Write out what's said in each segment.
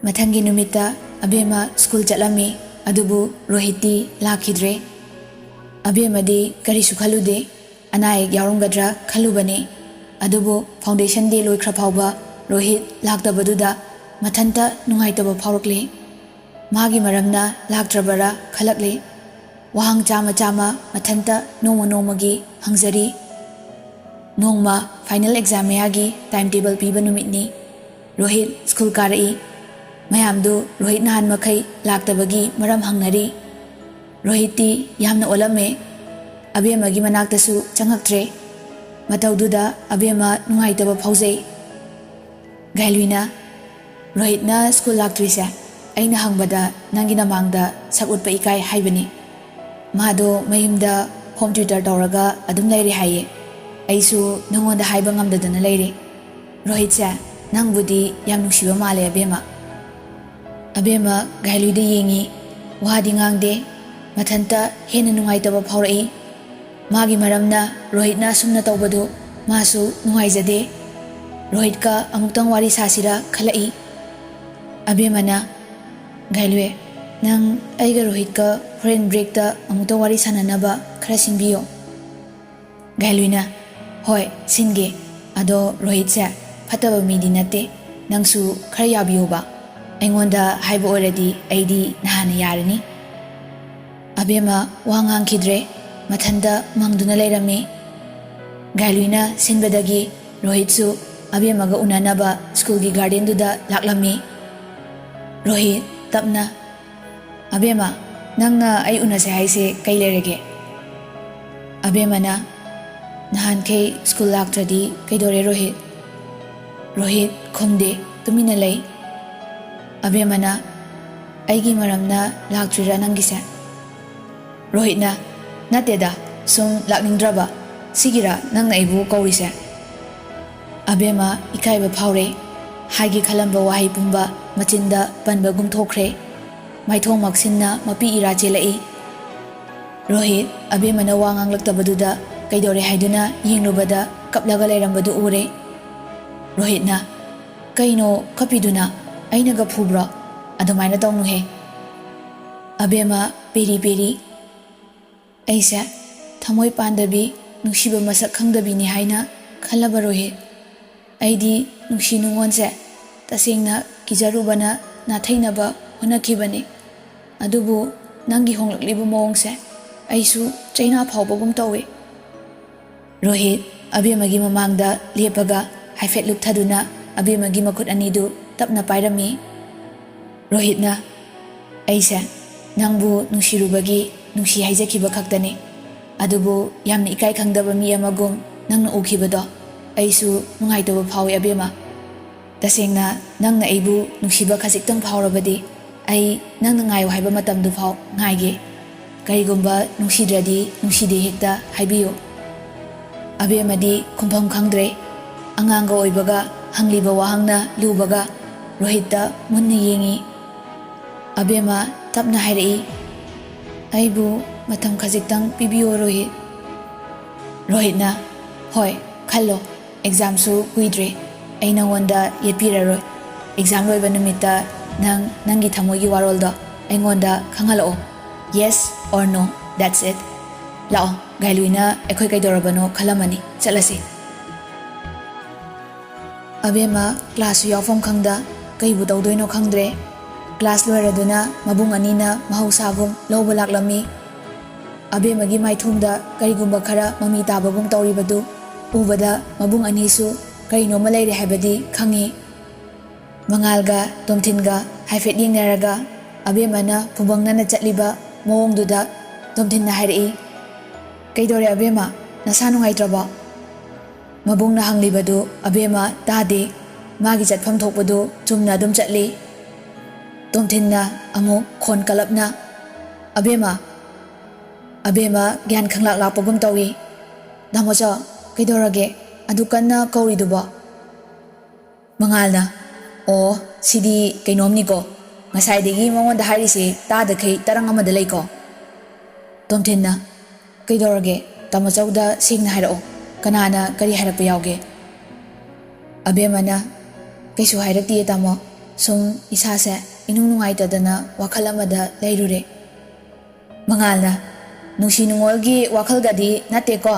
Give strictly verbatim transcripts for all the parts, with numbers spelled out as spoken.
ꯃꯊꯪꯒꯤ ꯅꯨꯃꯤꯠꯇ ꯑꯕꯦꯝꯃ ꯁ꯭ꯀꯨꯜ ꯆꯠꯂꯝꯃꯤ, ꯑꯗꯨꯕꯨ ꯔꯣꯍꯤꯠꯇꯤ ꯂꯥꯛꯈꯤꯗ꯭ꯔꯦ꯫ ꯑꯕꯦꯝꯃꯗꯤ ꯀꯔꯤꯁꯨ ꯈꯜꯂꯨꯗꯦ, ꯑꯅꯥ ꯑꯌꯦꯛ ꯌꯥꯎꯔꯝꯒꯗ꯭ꯔꯥ ꯈꯜꯂꯨꯕꯅꯤ꯫ ꯑꯗꯨꯕꯨ foundation day ꯂꯣꯏꯈ꯭ꯔ ꯐꯥꯎꯕ ꯔꯣꯍꯤꯠ ꯂꯥꯛꯇꯕꯗꯨꯗ ꯃꯊꯟꯇ ꯅꯨꯡꯉꯥꯏꯇꯕ ꯐꯥꯎꯔꯛꯂꯦ꯫ ꯃꯥꯒꯤ ꯃꯔꯝꯅ ꯂꯥꯛꯇ꯭ꯔꯕꯔꯥ ꯈꯜꯂꯛꯂꯦ꯫ ꯋꯥꯍꯪ ꯆꯥꯝꯃ ꯆꯥꯝꯃ ꯃꯊꯟꯇ ꯅꯣꯡꯃ ꯅꯣꯡꯃꯒꯤ ꯍꯪꯖꯔꯤ꯫ ꯅꯣꯡꯃ final exam ꯃꯌꯥꯒꯤ time table ꯄꯤꯕ ꯅꯨꯃꯤꯠꯅꯤ꯫ ꯔꯣꯍꯤꯠ ꯁ꯭ꯀꯨꯜ ꯀꯥꯔꯛꯏ꯫ ꯃꯌꯥꯝꯗꯨ ꯔꯣꯍꯤꯠ ꯅꯍꯥꯟ ꯃꯈꯩ ꯂꯥꯛꯇꯕꯒꯤ ꯃꯔꯝ ꯍꯪꯅꯔꯤ꯫ ꯔꯣꯍꯤꯠꯇꯤ ꯌꯥꯝꯅ ꯑꯣꯜꯂꯝꯃꯦ꯫ ꯑꯕꯦꯝꯃꯒꯤ ꯃꯅꯥꯛꯇꯁꯨ ꯆꯪꯉꯛꯇ꯭ꯔꯦ꯫ ꯃꯇꯧꯗꯨꯗ ꯑꯕꯦꯝꯃ ꯅꯨꯡꯉꯥꯏꯇꯕ ꯐꯥꯎꯖꯩ꯫ ꯒꯥꯏꯂꯨꯏꯅ, "ꯔꯣꯍꯤꯠꯅ ꯁ꯭ꯀꯨꯜ ꯂꯥꯛꯇ꯭ꯔꯤꯁꯦ ꯑꯩꯅ ꯍꯪꯕꯗ ꯅꯪꯒꯤ ꯅꯃꯥꯡꯗ ꯁꯛ ꯎꯠꯄ ꯏꯀꯥꯏ ꯍꯥꯏꯕꯅꯤ꯫ ꯃꯥꯗꯣ ꯃꯌꯨꯝꯗ home tutor ꯇꯧꯔꯒ ꯑꯗꯨꯝ ꯂꯩꯔꯦ ꯍꯥꯏꯌꯦ꯫ ꯑꯩꯁꯨ ꯅꯉꯣꯟꯗ ꯍꯥꯏꯕ ꯉꯝꯗꯗꯅ ꯂꯩꯔꯦ꯫ ꯔꯣꯍꯤꯠꯁꯦ ꯅꯪꯕꯨꯗꯤ ꯌꯥꯝ ꯅꯨꯡꯁꯤꯕ ꯃꯥꯜꯂꯦ ꯑꯕꯦꯝꯃ꯫" ꯑꯕꯦꯝꯃ ꯒꯥꯏꯂꯨꯏꯗ ꯌꯦꯡꯉꯤ꯫ ꯋꯥꯗꯤ ꯉꯥꯡꯗꯦ꯫ ꯃꯊꯟꯇ ꯍꯦꯟꯅ ꯅꯨꯡꯉꯥꯏꯇꯕ ꯐꯥꯎꯔꯛꯏ꯫ ꯃꯥꯒꯤ ꯃꯔꯝꯅ ꯔꯣꯍꯤꯠꯅ ꯑꯁꯨꯝꯅ ꯇꯧꯕꯗꯨ ꯃꯥꯁꯨ ꯅꯨꯡꯉꯥꯏꯖꯗꯦ꯫ ꯔꯣꯍꯤꯠꯀ ꯑꯃꯨꯛꯇꯪ ꯋꯥꯔꯤ ꯁꯥꯁꯤꯔ ꯈꯜꯂꯛꯏ꯫ ꯑꯕꯦꯝꯃꯅ, "ꯒꯥꯏꯂꯨꯏ, ꯅꯪ ꯑꯩꯒ ꯔꯣꯍꯤꯠꯀ ꯍꯣꯔꯦꯟ breakꯇ ꯑꯃꯨꯛꯇ ꯋꯥꯔꯤ ꯁꯥꯟꯅꯅꯕ ꯈꯔ ꯁꯤꯟꯕꯤꯌꯣ꯫" ꯒꯥꯏꯂꯨꯏꯅ, "ꯍꯣꯏ, ꯁꯤꯟꯒꯦ꯫ ꯑꯗꯣ ꯔꯣꯍꯤꯠꯁꯦ ꯐꯠꯇꯕ ꯃꯤꯗꯤ ꯅꯠꯇꯦ꯫ ꯅꯪꯁꯨ ꯈꯔ ꯌꯥꯕꯤꯌꯣꯕ꯫ ꯑꯩꯉꯣꯟꯗ ꯍꯥꯏꯕ ꯑꯣꯏꯔꯗꯤ ꯑꯩꯗꯤ ꯅꯍꯥꯟꯅ ꯌꯥꯔꯅꯤ꯫" ꯑꯕꯦꯝꯃ ꯋꯥ ꯉꯥꯡꯈꯤꯗ꯭ꯔꯦ꯫ ꯃꯊꯟꯇ ꯃꯪꯗꯨꯅ ꯂꯩꯔꯝꯃꯤ꯫ ꯒꯥꯏꯂꯨꯏꯅ ꯁꯤꯟꯕꯗꯒꯤ ꯔꯣꯍꯤꯠꯁꯨ ꯑꯕꯦꯝꯃꯒ ꯎꯅꯅꯕ ꯁ꯭ꯀꯨꯜꯒꯤ gardenꯗꯨꯗ ꯂꯥꯛꯂꯝꯃꯤ꯫ ꯔꯣꯍꯤꯠ ꯇꯞꯅ, "ꯑꯕꯦꯝꯃ, ꯅꯪꯅ ꯑꯩ ꯎꯅꯁꯦ ꯍꯥꯏꯁꯦ ꯀꯩ ꯂꯩꯔꯒꯦ?" ꯑꯕꯦꯝꯃꯅ, "ꯅꯍꯥꯟꯈꯩ ꯁ꯭ꯀꯨꯜ ꯂꯥꯛꯇ꯭ꯔꯗꯤ ꯀꯩꯗꯧꯔꯦ ꯔꯣꯍꯤꯠ?" ꯔꯣꯍꯤꯠ ꯈꯨꯝꯗꯦ, ꯇꯨꯃꯤꯟꯅ ꯂꯩ꯫ ꯑꯕꯦꯝꯃꯅ, "ꯑꯩꯒꯤ ꯃꯔꯝꯅ ꯂꯥꯛꯇ꯭ꯔꯤꯔꯥ ꯅꯪꯒꯤꯁꯦ?" ꯔꯣꯍꯤꯠꯅ, "ꯅꯠꯇꯦꯗ, ꯁꯨꯝ ꯂꯥꯛꯅꯤꯡꯗ꯭ꯔꯕ꯫ ꯁꯤꯒꯤꯔꯥ ꯅꯪꯅ ꯑꯩꯕꯨ ꯀꯧꯔꯤꯁꯦ?" ꯑꯕꯦꯝꯃ ꯏꯀꯥꯏꯕ ꯐꯥꯎꯔꯦ꯫ ꯍꯥꯏꯒꯦ ꯈꯜꯂꯝꯕ ꯋꯥꯍꯩ ꯄꯨꯝꯕ ꯃꯆꯤꯟꯗ ꯄꯟꯕꯒꯨꯝ ꯊꯣꯛꯈ꯭ꯔꯦ꯫ ꯃꯥꯏꯊꯣꯡ ꯃꯛꯁꯤꯟꯅ ꯃꯄꯤ ꯏꯔꯥ ꯆꯦꯜꯂꯛꯏ꯫ ꯔꯣꯍꯤꯠ ꯑꯕꯦꯝꯃꯅ ꯋꯥ ꯉꯥꯡꯂꯛꯇꯕꯗꯨꯗ ꯀꯩꯗꯧꯔꯦ ꯍꯥꯏꯗꯨꯅ ꯌꯦꯡꯂꯨꯕꯗ ꯀꯞꯂꯒ ꯂꯩꯔꯝꯕꯗꯨ ꯎꯔꯦ꯫ ꯔꯣꯍꯤꯠꯅ, "ꯀꯩꯅꯣ ꯀꯞꯄꯤꯗꯨꯅ? ꯑꯩꯅꯒ ꯐꯨꯕ꯭ꯔꯣ? ꯑꯗꯨꯃꯥꯏꯅ ꯇꯧꯅꯨꯍꯦ꯫ ꯑꯕꯦꯝꯃ ꯄꯦꯔꯤ ꯄꯦꯔꯤ꯫ ꯑꯩꯁꯦ ꯊꯃꯣꯏ ꯄꯥꯟꯗꯕꯤ, ꯅꯨꯡꯁꯤꯕ ꯃꯁꯛ ꯈꯪꯗꯕꯤꯅꯤ ꯍꯥꯏꯅ ꯈꯜꯂꯕ ꯔꯣꯍꯤꯠ꯫ ꯑꯩꯗꯤ ꯅꯨꯡꯁꯤ ꯅꯨꯡꯉꯣꯟꯁꯦ ꯇꯁꯦꯡꯅ ꯀꯤꯖꯔꯨꯕꯅ ꯅꯥꯊꯩꯅꯕ ꯍꯣꯠꯅꯈꯤꯕꯅꯤ꯫ ꯑꯗꯨꯕꯨ ꯅꯪꯒꯤ ꯍꯣꯡꯂꯛꯂꯤꯕ ꯃꯑꯣꯡꯁꯦ ꯑꯩꯁꯨ ꯆꯩꯅꯥ ꯐꯥꯎꯕꯒꯨꯝ ꯇꯧꯏ꯫ ꯔꯣꯍꯤꯠ ꯑꯕꯦꯝꯃꯒꯤ ꯃꯃꯥꯡꯗ ꯂꯦꯞꯄꯒ ꯍꯥꯏꯐꯦꯠ ꯂꯨꯞꯊꯗꯨꯅ ꯑꯕꯦꯝꯃꯒꯤ ꯃꯈꯨꯠ ꯑꯅꯤꯗꯨ ꯇꯞꯅ ꯄꯥꯏꯔꯝꯃꯤ꯫ ꯔꯣꯍꯤꯠꯅ, "ꯑꯩꯁꯦ ꯅꯪꯕꯨ ꯅꯨꯡꯁꯤꯔꯨꯕꯒꯤ ꯅꯨꯡꯁꯤ ꯍꯥꯏꯖꯈꯤꯕ ꯈꯛꯇꯅꯤ꯫ ꯑꯗꯨꯕꯨ ꯌꯥꯝꯅ ꯏꯀꯥꯏ ꯈꯪꯗꯕ ꯃꯤ ꯑꯃꯒꯨꯝ ꯅꯪꯅ ꯎꯈꯤꯕꯗꯣ ꯑꯩꯁꯨ ꯅꯨꯡꯉꯥꯏꯇꯕ ꯐꯥꯎꯏ ꯑꯕꯦꯝꯃ꯫ ꯇꯁꯦꯡꯅ ꯅꯪꯅ ꯑꯩꯕꯨ ꯅꯨꯡꯁꯤꯕ ꯈꯖꯤꯛꯇꯪ ꯐꯥꯎꯔꯕꯗꯤ ꯑꯩ ꯅꯪꯅ ꯉꯥꯏꯌꯨ ꯍꯥꯏꯕ ꯃꯇꯝꯗꯨ ꯐꯥꯎ ꯉꯥꯏꯒꯦ꯫ ꯀꯔꯤꯒꯨꯝꯕ ꯅꯨꯡꯁꯤꯗ꯭ꯔꯗꯤ ꯅꯨꯡꯁꯤꯗꯦ ꯍꯦꯛꯇ ꯍꯥꯏꯕꯤꯌꯨ꯫" ꯑꯕꯦꯝꯃꯗꯤ ꯈꯨꯝꯐꯝ ꯈꯪꯗ꯭ꯔꯦ꯫ ꯑꯉꯥꯡꯒ ꯑꯣꯏꯕꯒ ꯍꯪꯂꯤꯕ ꯋꯥꯍꯪꯅ ꯂꯨꯕꯒ ꯔꯣꯍꯤꯠꯇ ꯃꯨꯟꯅ ꯌꯦꯡꯉꯤ꯫ ꯑꯕꯦꯝꯃ ꯇꯞꯅ ꯍꯥꯏꯔꯛꯏ, "ꯑꯩꯕꯨ ꯃꯇꯝ ꯈꯖꯤꯛꯇꯪ ꯄꯤꯕꯤꯌꯣ ꯔꯣꯍꯤꯠ꯫" ꯔꯣꯍꯤꯠꯅ, "ꯍꯣꯏ, ꯈꯜꯂꯣ, ꯑꯦꯛꯖꯥꯝꯁꯨ ꯀꯨꯏꯗ꯭ꯔꯦ꯫ ꯑꯩ ꯅꯉꯣꯟꯗ ꯌꯦꯠꯄꯤꯔꯔꯣꯏ꯫ ꯑꯦꯛꯖꯥꯝ ꯂꯣꯏꯕ ꯅꯨꯃꯤꯠꯇ ꯅꯪ ꯅꯪꯒꯤ ꯊꯃꯣꯏꯒꯤ ꯋꯥꯔꯣꯜꯗꯣ ꯑꯩꯉꯣꯟꯗ ꯈꯪꯍꯜꯂꯛꯑꯣ꯫ Yes or no, that's it꯫ ꯂꯥꯛꯑꯣ, ꯒꯥꯏꯂꯨꯏꯅ ꯑꯩꯈꯣꯏ ꯀꯩꯗꯧꯔꯕꯅꯣ ꯈꯜꯂꯝꯃꯅꯤ꯫ ꯆꯠꯂꯁꯤ꯫" ꯑꯕꯦꯝꯃ ꯀ꯭ꯂꯥꯁꯁꯨ ꯌꯥꯎꯐꯝ ꯈꯪꯗ ꯀꯩꯕꯨ ꯇꯧꯗꯣꯏꯅꯣ ꯈꯪꯗ꯭ꯔꯦ꯫ ꯀ꯭ꯂꯥꯁ ꯂꯣꯏꯔꯗꯨꯅ ꯃꯕꯨꯡ ꯑꯅꯤꯅ ꯃꯍꯧꯁꯥꯒꯨꯝ ꯂꯧꯕ ꯂꯥꯛꯂꯝꯃꯤ꯫ ꯑꯕꯦꯝꯃꯒꯤ ꯃꯥꯏꯊꯣꯡꯗ ꯀꯔꯤꯒꯨꯝꯕ ꯈꯔ ꯃꯃꯤ ꯇꯥꯕꯒꯨꯝ ꯇꯧꯔꯤꯕꯗꯨ ꯎꯕꯗ ꯃꯕꯨꯡ ꯑꯅꯤꯁꯨ ꯀꯔꯤꯅꯣꯃ ꯂꯩꯔꯦ ꯍꯥꯏꯕꯗꯤ ꯈꯪꯉꯤ꯫ ꯃꯉꯥꯜꯒ ꯇꯣꯝꯊꯤꯟꯒ ꯍꯥꯏꯐꯦꯠ ꯌꯦꯡꯅꯔꯒ ꯑꯕꯦꯝꯃꯅ ꯐꯨꯕꯪꯅꯅ ꯆꯠꯂꯤꯕ ꯃꯑꯣꯡꯗꯨꯗ ꯇꯣꯝꯊꯤꯟꯅ ꯍꯥꯏꯔꯛꯏ, "ꯀꯩꯗꯧꯔꯦ ꯑꯕꯦꯝꯃ? ꯅꯁꯥ ꯅꯨꯡꯉꯥꯏꯇ꯭ꯔꯕꯣ?" ꯃꯕꯨꯡꯅ ꯍꯪꯂꯤꯕꯗꯨ ꯑꯕꯦꯝꯃ ꯇꯥꯗꯦ꯫ ꯃꯥꯒꯤ ꯆꯠꯐꯝ ꯊꯣꯛꯄꯗꯨ ꯆꯨꯝꯅ ꯑꯗꯨꯝ ꯆꯠꯂꯤ꯫ ꯇꯣꯝꯊꯤꯟꯅ ꯑꯃꯨꯛ ꯈꯣꯟ ꯀꯜꯂꯞꯅ, "ꯑꯕꯦꯝꯃ!" ꯑꯕꯦꯝꯃ ꯒ꯭ꯌꯥꯟ ꯈꯪꯂꯥꯛ ꯂꯥꯛꯄꯒꯨꯝ ꯇꯧꯏ꯫ "ꯇꯥꯃꯣꯆꯧ, ꯀꯩꯗꯧꯔꯒꯦ? ꯑꯗꯨ ꯀꯟꯅ ꯀꯧꯔꯤꯗꯨꯕꯣ?" ꯃꯉꯥꯜꯅ, "ꯑꯣ, ꯁꯤꯗꯤ ꯀꯩꯅꯣꯝꯅꯤꯀꯣ꯫ ꯉꯁꯥꯏꯗꯒꯤ ꯃꯉꯣꯟꯗ ꯍꯥꯏꯔꯤꯁꯦ ꯇꯥꯗꯈꯩ ꯇꯔꯪ ꯑꯃꯗ ꯂꯩꯀꯣ꯫" ꯇꯣꯝꯊꯤꯟꯅ, "ꯀꯩꯗꯧꯔꯒꯦ? ꯇꯥꯃꯣꯆꯧꯗ ꯁꯦꯡꯅ ꯍꯥꯏꯔꯛꯑꯣ꯫ ꯀꯅꯥꯅ ꯀꯔꯤ ꯍꯥꯏꯔꯛꯄ ꯌꯥꯎꯒꯦ?" ꯑꯕꯦꯝꯃꯅ, "ꯀꯩꯁꯨ ꯍꯥꯏꯔꯛꯇꯤꯌꯦ ꯇꯥꯃꯣ꯫ ꯁꯨꯝ ꯏꯁꯥꯁꯦ ꯏꯅꯨꯡ ꯅꯨꯡꯉꯥꯏꯇꯗꯅ ꯋꯥꯈꯜ ꯑꯃꯗ ꯂꯩꯔꯨꯔꯦ꯫ ꯃꯉꯥꯜꯅ, "ꯅꯨꯡꯁꯤ ꯅꯨꯡꯉꯣꯜꯒꯤ ꯋꯥꯈꯜꯒꯗꯤ ꯅꯠꯇꯦꯀꯣ?"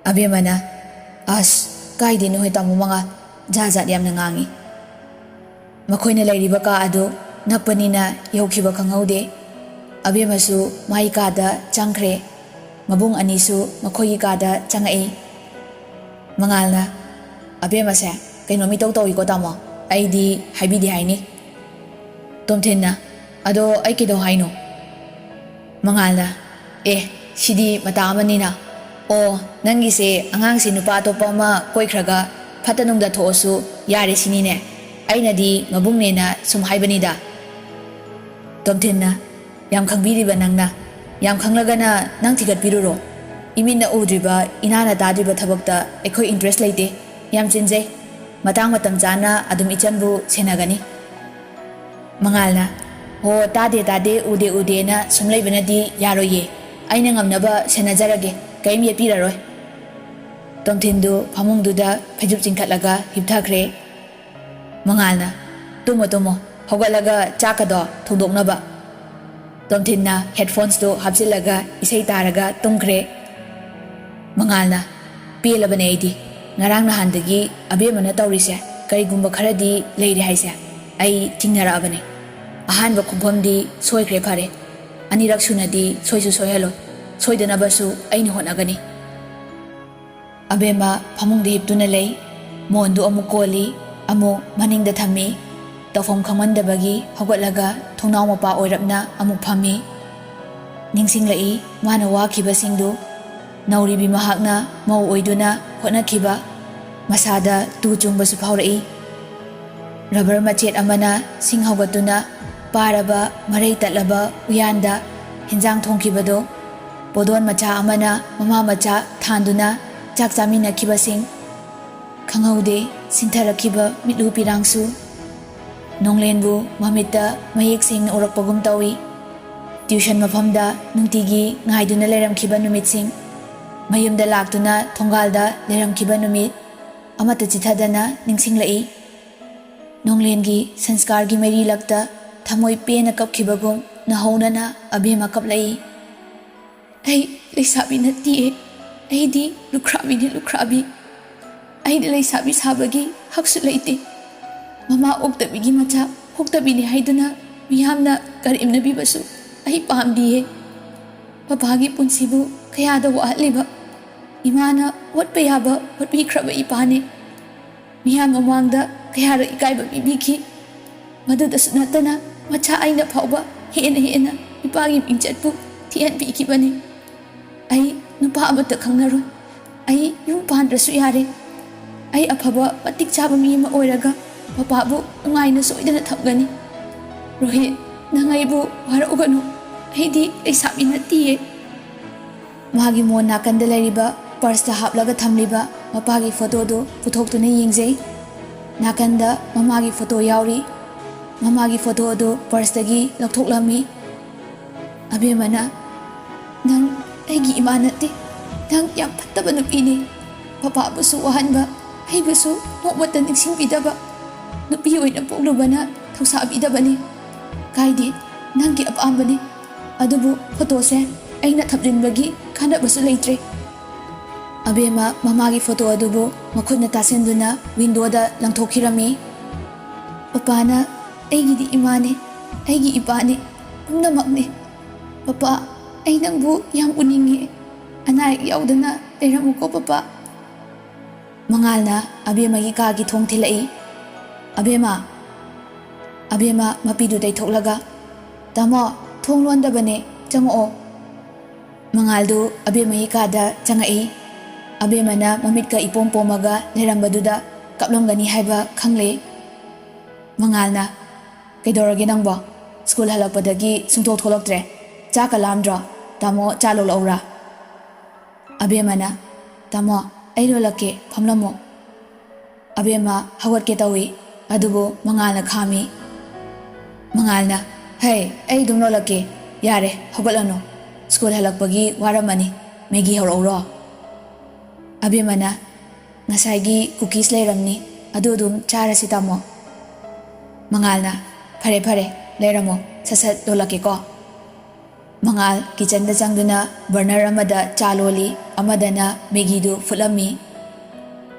ꯑꯕꯦꯝꯃꯅ, "ꯑꯁ, ꯀꯥꯏꯗꯩꯅꯣꯍꯦ ꯇꯥꯃꯣ ꯃꯉꯥꯜ, ꯖꯥꯠ ꯖꯥꯠ ꯌꯥꯝꯅ ꯉꯥꯡꯉꯤ꯫" ꯃꯈꯣꯏꯅ ꯂꯩꯔꯤꯕ ꯀꯥ ꯑꯗꯨ ꯅꯛꯄꯅꯤꯅ ꯌꯧꯈꯤꯕ ꯈꯪꯍꯧꯗꯦ꯫ ꯑꯕꯦꯝꯃꯁꯨ ꯃꯥꯒꯤ ꯀꯥꯗ ꯆꯪꯈ꯭ꯔꯦ꯫ ꯃꯕꯨꯡ ꯑꯅꯤꯁꯨ ꯃꯈꯣꯏꯒꯤ ꯀꯥꯗ ꯆꯪꯉꯛꯏ꯫ ꯃꯉꯥꯜꯅ, "ꯑꯕꯦꯝꯃꯁꯦ ꯀꯩꯅꯣꯝ ꯏꯇꯧ ꯇꯧꯏꯀꯣ ꯇꯥꯃꯣ, ꯑꯩꯗꯤ ꯍꯥꯏꯕꯤꯗꯦ ꯍꯥꯏꯅꯤ꯫" ꯇꯣꯝꯊꯤꯟꯅ, "ꯑꯗꯣ ꯑꯩ ꯀꯩꯗꯧ ꯍꯥꯏꯅꯣ?" ꯃꯉꯥꯜꯅ, "ꯑꯦ, ꯁꯤꯗꯤ ꯃꯇꯥ ꯑꯃꯅꯤꯅ꯫ ꯑꯣ, ꯅꯪꯒꯤꯁꯦ ꯑꯉꯥꯡꯁꯦ ꯅꯨꯄꯥ ꯑꯇꯣꯞꯄ ꯑꯃ ꯀꯣꯏꯈ꯭ꯔꯒ ꯐꯠꯇ ꯅꯨꯡꯗ ꯊꯣꯛꯑꯁꯨ ꯌꯥꯔꯦ ꯁꯤꯅꯤꯅꯦ꯫ ꯑꯩꯅꯗꯤ ꯃꯕꯨꯡꯅꯦꯅ ꯁꯨꯝ ꯍꯥꯏꯕꯅꯤꯗ꯫" ꯇꯣꯝꯊꯤꯟꯅ, "ꯌꯥꯝ ꯈꯪꯕꯤꯔꯤꯕ ꯅꯪꯅ꯫ ꯌꯥꯝ ꯈꯪꯂꯒꯅ ꯅꯪ ꯊꯤꯒꯠꯄꯤꯔꯨꯔꯣ꯫ ꯏꯃꯤꯠꯅ ꯎꯗ꯭ꯔꯤꯕ, ꯏꯅꯥꯅ ꯇꯥꯗ꯭ꯔꯤꯕ ꯊꯕꯛꯇ ꯑꯩꯈꯣꯏ interest ꯂꯩꯇꯦ꯫ ꯌꯥꯝ ꯆꯤꯟꯖꯩ꯫ ꯃꯇꯥꯡ ꯃꯇꯝ ꯆꯥꯅ ꯑꯗꯨꯝ ꯏꯆꯟꯕꯨ ꯁꯦꯟꯅꯒꯅꯤ꯫" ꯃꯉꯥꯜꯅ, "ꯍꯣ, ꯇꯥꯗꯦ ꯇꯥꯗꯦ, ꯎꯗꯦ ꯎꯗꯦꯅ ꯁꯨꯝ ꯂꯩꯕꯅꯗꯤ ꯌꯥꯔꯣꯏꯌꯦ꯫ ꯑꯩꯅ ꯉꯝꯅꯕ ꯁꯦꯟꯅꯖꯔꯒꯦ꯫ ꯀꯔꯤꯝ ꯌꯦꯠꯄꯤꯔꯔꯣꯏ꯫" ꯇꯣꯝꯊꯤꯟꯗꯨ ꯐꯃꯨꯡꯗꯨꯗ ꯐꯩꯖꯨꯞ ꯆꯤꯡꯈꯠꯂꯒ ꯍꯤꯞꯊꯈ꯭ꯔꯦ꯫ ꯃꯉꯥꯜꯅ, "ꯇꯨꯝꯃꯣ ꯇꯨꯝꯃꯣ, ꯍꯧꯒꯠꯂꯒ ꯆꯥꯛꯀꯗꯣ ꯊꯣꯡꯗꯣꯛꯅꯕ꯫" ꯇꯣꯝꯊꯤꯟꯅ headphonesꯇꯨ ꯍꯥꯞꯆꯤꯜꯂꯒ ꯏꯁꯩ ꯇꯥꯔꯒ ꯇꯨꯝꯈ꯭ꯔꯦ꯫ ꯃꯉꯥꯜꯅ, "ꯄꯦꯜꯂꯕꯅꯦ ꯑꯩꯗꯤ꯫ ꯉꯔꯥꯡ ꯅꯍꯥꯟꯗꯒꯤ ꯑꯕꯦꯝꯃꯅ ꯇꯧꯔꯤꯁꯦ ꯀꯔꯤꯒꯨꯝꯕ ꯈꯔꯗꯤ ꯂꯩꯔꯦ ꯍꯥꯏꯁꯦ꯫ ꯑꯩ ꯆꯤꯡꯅꯔꯛꯑꯕꯅꯦ꯫ ꯑꯍꯥꯟꯕ ꯈꯣꯡꯐꯝꯗꯤ ꯁꯣꯏꯈ꯭ꯔꯦ ꯐꯔꯦ꯫ ꯑꯅꯤꯔꯛ ꯁꯨꯅꯗꯤ ꯁꯣꯏꯁꯨ ꯁꯣꯏꯍꯜꯂꯣꯏ꯫ ꯁꯣꯏꯗꯅꯕꯁꯨ ꯑꯩꯅ ꯍꯣꯠꯅꯒꯅꯤ꯫" ꯑꯕꯦꯝꯃ ꯐꯃꯨꯡꯗ ꯍꯤꯞꯇꯨꯅ ꯂꯩ꯫ ꯃꯣꯟꯗꯨ ꯑꯃꯨꯛ ꯀꯣꯜꯂꯤ, ꯑꯃꯨꯛ ꯃꯅꯤꯡꯗ ꯊꯝꯃꯤ꯫ ꯇꯧꯐꯝ ꯈꯪꯃꯟꯗꯕꯒꯤ ꯍꯧꯒꯠꯂꯒ ꯊꯣꯡꯅꯥꯎ ꯃꯄꯥ ꯑꯣꯏꯔꯞꯅ ꯑꯃꯨꯛ ꯐꯝꯃꯤ꯫ ꯅꯤꯡꯁꯤꯡꯂꯛꯏ ꯃꯥꯅ ꯋꯥꯈꯤꯕꯁꯤꯡꯗꯨ꯫ ꯅꯧꯔꯤꯕꯤ ꯃꯍꯥꯛꯅ ꯃꯧ ꯑꯣꯏꯗꯨꯅ ꯍꯣꯠꯅꯈꯤꯕ꯫ ꯃꯁꯥꯗ ꯇꯨ ꯆꯨꯡꯕꯁꯨ ꯐꯥꯎꯔꯛꯏ꯫ Rubber ꯃꯆꯦꯠ ꯑꯃꯅ ꯁꯤꯡ ꯍꯧꯒꯠꯇꯨꯅ ꯄꯥꯔꯕ ꯃꯔꯩ ꯇꯠꯂꯕ ꯎꯌꯥꯟꯗ ꯍꯤꯟꯖꯥꯡ ꯊꯣꯡꯈꯤꯕꯗꯨ, ꯄꯣꯗꯣꯟ ꯃꯆꯥ ꯑꯃꯅ ꯃꯃꯥ ꯃꯆꯥ ꯊꯥꯟꯗꯨꯅ ꯆꯥꯛ ꯆꯥꯃꯤꯟꯅꯈꯤꯕꯁꯤꯡ, ꯈꯪꯍꯧꯗꯦ ꯁꯤꯟꯊꯔꯛꯈꯤꯕ ꯃꯤꯠꯂꯨ ꯄꯤꯔꯥꯡꯁꯨ꯫ ꯅꯣꯡꯂꯦꯟꯕꯨ ꯃꯃꯤꯠꯇ ꯃꯌꯦꯛ ꯁꯦꯡꯅ ꯎꯔꯛꯄꯒꯨꯝ ꯇꯧꯏ꯫ Tuition ꯃꯐꯝꯗ ꯅꯨꯡꯇꯤꯒꯤ ꯉꯥꯏꯗꯨꯅ ꯂꯩꯔꯝꯈꯤꯕ ꯅꯨꯃꯤꯠꯁꯤꯡ, ꯃꯌꯨꯝꯗ ꯂꯥꯛꯇꯨꯅ ꯊꯣꯡꯒꯥꯜꯗ ꯂꯩꯔꯝꯈꯤꯕ ꯅꯨꯃꯤꯠ, ꯑꯃꯠꯇ ꯆꯤꯠꯊꯗꯅ ꯅꯤꯡꯁꯤꯡꯂꯛꯏ꯫ ꯅꯣꯡꯂꯦꯟꯒꯤ ꯁꯪꯁꯀꯥꯔꯒꯤ ꯃꯩꯔꯤꯂꯛꯇ ꯊꯃꯣꯏ ꯄꯦꯟꯅ ꯀꯞꯈꯤꯕꯒꯨꯝ ꯅꯧꯍꯧꯅꯅ ꯑꯕꯦꯝꯃ ꯀꯞꯂꯛꯏ꯫ "ꯑꯩ ꯂꯩꯁꯥꯕꯤ ꯅꯠꯇꯤꯌꯦ, ꯑꯩꯗꯤ ꯂꯨꯈ꯭ꯔꯥꯕꯤꯅꯤ, ꯂꯨꯈ꯭ꯔꯥꯕꯤ꯫ ꯑꯩꯗꯤ ꯂꯩꯁꯥꯕꯤ ꯁꯥꯕꯒꯤ ꯍꯛꯁꯨ ꯂꯩꯇꯦ꯫ ꯃꯃꯥ ꯑꯣꯛꯇꯕꯤꯒꯤ ꯃꯆꯥ ꯑꯣꯛꯇꯕꯤꯅꯤ ꯍꯥꯏꯗꯨꯅ ꯃꯤꯌꯥꯝꯅ ꯀꯔꯦꯝꯅꯕꯤꯕꯁꯨ ꯑꯩ ꯄꯥꯝꯗꯤꯌꯦ꯫ ꯄꯄꯥꯒꯤ ꯄꯨꯟꯁꯤꯕꯨ ꯀꯌꯥꯗ ꯋꯥꯍꯜꯂꯤꯕ꯫ ꯏꯃꯥꯅ ꯍꯣꯠꯄ ꯌꯥꯕ ꯍꯣꯠꯄꯤꯈ꯭ꯔꯕ ꯏꯄꯥꯅꯤ꯫ ꯃꯤꯌꯥꯝ ꯃꯃꯥꯡꯗ ꯀꯌꯥꯔꯛ ꯏꯀꯥꯏꯕ ꯄꯤꯕꯤꯈꯤ꯫ ꯃꯗꯨꯗꯁꯨ ꯅꯠꯇꯅ ꯃꯆꯥ ꯑꯩꯅ ꯐꯥꯎꯕ ꯍꯦꯟꯅ ꯍꯦꯟꯅ ꯏꯄꯥꯒꯤ ꯃꯤꯡꯆꯠꯄꯨ ꯊꯤꯍꯟꯕꯤꯈꯤꯕꯅꯤ꯫ ꯑꯩ ꯅꯨꯄꯥ ꯑꯃꯠꯇ ꯈꯪꯅꯔꯣꯏ꯫ ꯑꯩ ꯌꯨꯝ ꯄꯥꯟꯗ꯭ꯔꯁꯨ ꯌꯥꯔꯦ꯫ ꯑꯩ ꯑꯐꯕ ꯃꯇꯤꯛ ꯆꯥꯕ ꯃꯤ ꯑꯃ ꯑꯣꯏꯔꯒ ꯄꯄꯥꯕꯨ ꯅꯨꯡꯉꯥꯏꯅ ꯁꯣꯏꯗꯅ ꯊꯝꯒꯅꯤ꯫ ꯔꯣꯍꯤꯠ, ꯅꯪ ꯑꯩꯕꯨ ꯋꯥꯔꯧꯒꯅꯨ꯫ ꯑꯩꯗꯤ ꯂꯩꯁꯥꯕꯤ ꯅꯠꯇꯤꯌꯦ꯫" ꯃꯥꯒꯤ ꯃꯣꯟ ꯅꯥꯀꯟꯗ ꯂꯩꯔꯤꯕ ꯄꯔꯁꯇ ꯍꯥꯞꯂꯒ ꯊꯝꯂꯤꯕ ꯃꯄꯥꯒꯤ ꯐꯣꯇꯣꯗꯨ ꯄꯨꯊꯣꯛꯇꯨꯅ ꯌꯦꯡꯖꯩ꯫ ꯅꯥꯀꯟꯗ ꯃꯃꯥꯒꯤ ꯐꯣꯇꯣ ꯌꯥꯎꯔꯤ꯫ ꯃꯃꯥꯒꯤ ꯐꯣꯇꯣ ꯑꯗꯨ ꯄꯔꯁꯇꯒꯤ ꯂꯧꯊꯣꯛꯂꯝꯃꯤ꯫ ꯑꯕꯦꯝꯃꯅ, "ꯅꯪ ꯑꯩꯒꯤ ꯏꯃꯥ ꯅꯠꯇꯦ꯫ ꯅꯪ ꯌꯥꯝ ꯐꯠꯇꯕ ꯅꯨꯄꯤꯅꯤ꯫ ꯄꯄꯥꯕꯨꯁꯨ ꯋꯥꯍꯟꯕ, ꯑꯩꯕꯨꯁꯨ ꯅꯣꯡꯃꯇ ꯅꯤꯡꯁꯤꯡꯕꯤꯗꯕ꯫ ꯅꯨꯄꯤ ꯑꯣꯏꯅ ꯄꯣꯛꯂꯨꯕꯅ ꯊꯧꯁꯥꯕꯤꯗꯕꯅꯤ꯫ ꯀꯥꯏꯗꯦ, ꯅꯪꯒꯤ ꯑꯄꯥꯝꯕꯅꯤ꯫ ꯑꯗꯨꯕꯨ ꯐꯣꯇꯣꯁꯦ ꯑꯩꯅ ꯊꯝꯖꯤꯟꯕꯒꯤ ꯀꯥꯟꯅꯕꯁꯨ ꯂꯩꯇ꯭ꯔꯦ꯫" ꯑꯕꯦꯝꯃ ꯃꯃꯥꯒꯤ ꯐꯣꯇꯣ ꯑꯗꯨꯕꯨ ꯃꯈꯨꯠꯅ ꯇꯥꯁꯤꯟꯗꯨꯅ ꯋꯤꯟꯗꯣꯗ ꯂꯪꯊꯣꯛꯈꯤꯔꯝꯃꯤ꯫ "ꯄꯄꯥꯅ ꯑꯩꯒꯤꯗꯤ ꯏꯃꯥꯅꯤ, ꯑꯩꯒꯤ ꯏꯄꯥꯅꯤ, ꯄꯨꯝꯅꯃꯛꯅꯤ꯫ ꯄꯄꯥ, ꯑꯩ ꯅꯪꯕꯨ ꯌꯥꯝ ꯎꯅꯤꯡꯉꯤ꯫ ꯑꯅꯥ ꯑꯌꯦꯛ ꯌꯥꯎꯗꯅ ꯂꯩꯔꯝꯃꯨꯀꯣ ꯄꯄꯥ꯫" ꯃꯉꯥꯜꯅ ꯑꯕꯦꯝꯃꯒꯤ ꯀꯥꯒꯤ ꯊꯣꯡ ꯊꯤꯜꯂꯛꯏ꯫ "ꯑꯕꯦꯝꯃ!" ꯑꯕꯦꯝꯃ ꯃꯄꯤꯗꯨ ꯇꯩꯊꯣꯛꯂꯒ, "ꯇꯥꯃꯣ, ꯊꯣꯡ ꯂꯣꯟꯗꯕꯅꯦ, ꯆꯪꯉꯛꯑꯣ꯫" ꯃꯉꯥꯜꯗꯨ ꯑꯕꯦꯝꯃꯒꯤ ꯀꯥꯗ ꯆꯪꯉꯛꯏ꯫ ꯑꯕꯦꯝꯃꯅ ꯃꯃꯤꯠꯀ ꯏꯄꯣꯝ ꯄꯣꯝꯃꯒ ꯂꯩꯔꯝꯕꯗꯨꯗ ꯀꯞꯂꯝꯒꯅꯤ ꯍꯥꯏꯕ ꯈꯪꯂꯦ꯫ ꯃꯉꯥꯜꯅ, "ꯀꯩꯗꯧꯔꯒꯦ ꯅꯪꯕꯣ? ꯁ꯭ꯀꯨꯜ ꯍꯜꯂꯛꯄꯗꯒꯤ ꯁꯨꯡꯊꯣꯛ ꯊꯣꯛꯂꯛꯇ꯭ꯔꯦ꯫ ꯆꯥꯛꯀ ꯂꯥꯝꯗ꯭ꯔꯣ? ꯇꯥꯃꯣ ꯆꯥ ꯂꯣꯜꯂꯛꯎꯔꯥ?" ꯑꯕꯦꯝꯃꯅ, "ꯇꯥꯃꯣ, ꯑꯩ ꯂꯣꯜꯂꯛꯀꯦ, ꯐꯝꯂꯝꯃꯣ꯫" ꯑꯕꯦꯝꯃ ꯍꯧꯒꯠꯀꯦ ꯇꯧꯏ, ꯑꯗꯨꯕꯨ ꯃꯉꯥꯜꯅ ꯈꯥꯝꯃꯤ꯫ ꯃꯉꯥꯜꯅ, "ꯍꯩ, ꯑꯩ ꯑꯗꯨꯝ ꯂꯣꯜꯂꯛꯀꯦ꯫ ꯌꯥꯔꯦ, ꯍꯧꯒꯠꯂꯅꯨ꯫ ꯁ꯭ꯀꯨꯜ ꯍꯜꯂꯛꯄꯒꯤ ꯋꯥꯔꯝꯃꯅꯤ꯫ ꯃꯦꯒꯤ ꯍꯧꯔꯛꯎꯔꯣ?" ꯑꯕꯦꯝꯃꯅ, "ꯉꯁꯥꯏꯒꯤ ꯀꯨꯀꯤꯁ ꯂꯩꯔꯝꯅꯤ, ꯑꯗꯨ ꯑꯗꯨꯝ ꯆꯥꯔꯁꯤ ꯇꯥꯃꯣ꯫" ꯃꯉꯥꯜꯅ, "ꯐꯔꯦ ꯐꯔꯦ, ꯂꯩꯔꯝꯃꯣ, ꯁꯠ ꯁꯠ ꯂꯣꯜꯂꯛꯀꯦꯀꯣ"꯫ ꯃꯉꯥꯜ ꯀꯤꯆꯟꯗ ꯆꯪꯗꯨꯅ ꯕꯔꯅꯔ ꯑꯃꯗ ꯆꯥ ꯂꯣꯜꯂꯤ, ꯑꯃꯗꯅ ꯃꯦꯒꯤꯗꯨ ꯐꯨꯠꯂꯝꯃꯤ꯫